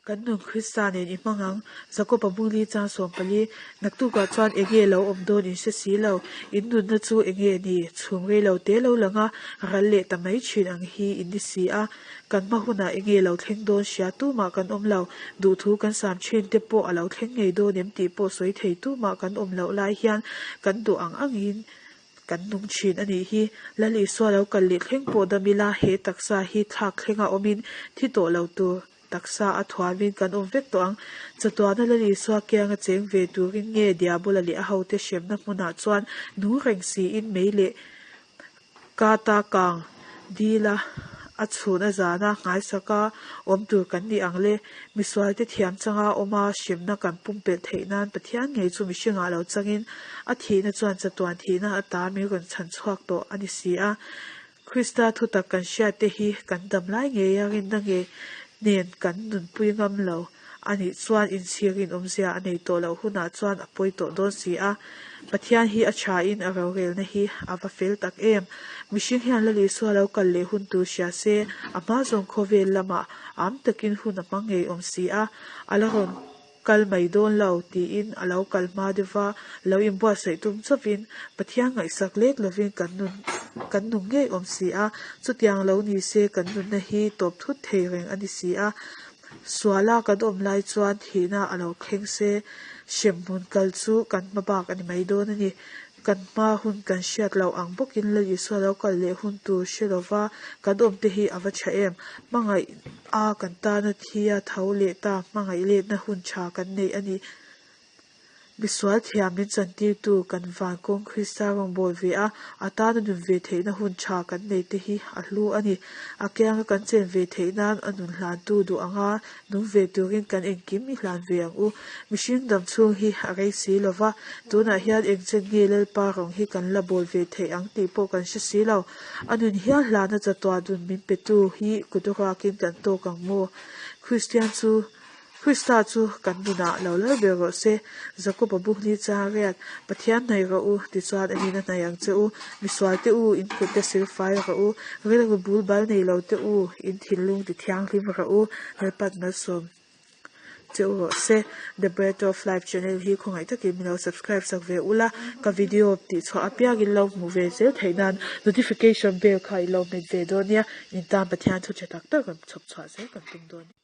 Kan nun Krista nen i hmang ang. Jakob-a bungli chang 14, Naktukah chuan enge lo awm dawn in hre si lo. In nunna chu enge ni? Chhum rei lo te lo lang a, ral leh ta mai thin ang hi in ni si a. Kan hma hunah enge lo thleng dawn hria tumah kan awm lo. Duhthu kan sam thin te pawh a lo thleng ngei dawn em tih pawh sawi thei tumah kan awm loh lai hian kan duh ang angin Kan nung thin a nih hi. Lal Isua lo kal leh thleng pawh dam ila, he taksa hi thlak thlenga awmin thi tawh lo tur taksa a thuamin kan awm vek tawh ang. Chatuana Lal Isua kianga cheng ve turin nge Diabola leh a hote hremna hmunah chuan nung reng siin mei leh kata kang dila a chhun a zana nghaisaka awm tur kan ni ang le. Misualte thiam changa awma hremna kan pumpelh theih nan Pathian ngei chu mihringah lo changin a thihna chuan chatuan thihna ata min rawn chhan chhuak tawh a ni si a. Krista thutak kan hriat te hi kan dam lai ngeia rinna ngei nen kan nunpui ngam lo a nih chuan inchhir rinawmzia a nei tawh loh hunah chuan a pawi tawh dawn si a. Pathian hi a thain a rorelna hi a va fel tak em! Mihring hian Lal Isua lo kal leh hun tur hria se, a hma zawng khawvel lamah am takin hun a hmang ngei awm si a, a la rawn kal mai dawn lo tiin a lo kal hma deuh a, lo inbuatsaih tum chauhin Pathian ngaihsak lek lovin kan nun kan nung ngei awm si a, chutiang lo ni se kan nunna hi tawp thut thei reng a ni si a. Suala kan awm lai chuan thihna a lo thleng se, hremhmun kal chu kan hma bak a ni mai dawn a ni. Kan hma hun kan hriat loh ang bawkin Lal Isua lo kal leh hun tur hre lova kan awm te hi a va tha em? Hmangaih a kan tana thi a tho leh ta hmangaih letna hun tha kan nei a ni. Misual thiam min chantirtu kan van kawng Krista rawngbâwl ve a, a tana nun ve theihna hun ṭha kan nei te hi a hlu a ni. A kianga kan chen ve theih nan a nun hlantu duh anga nung ve turin kan engkim i hlan ve ang u. Mihring dam chhung hi a rei si lo va, tunah hian engchen nge Lalpa rawng hi kan la bawl ve theih ang tih pawh kan hre si lo. A nun hial hlana chatuah nun min petu hi kutawrakin kan tawk ang maw? Kristian chu Krista chu kan nunah lo lal ber rawh se. Jakob-a bu hni chang riat, Pathian hnaih rawh u, tichuan a nin a hnaih ang che u. Misual te u, in kut te silfai rawh u. Rilru bul bal nei lo te u, in thinlung ti thianghlim rawh u. Lalpat malsawm che u rawh se. The Bread of Life channel hi khawngaih takin min lo subscribe sak ve ula, ka video tihchhuah apiangin lo hmu ve zel theih nan notification bell kha i lo hmet ve dawn nia. In tan Pathian thu tha tak tak rawn chhawp chhuah zel kan tum dawn.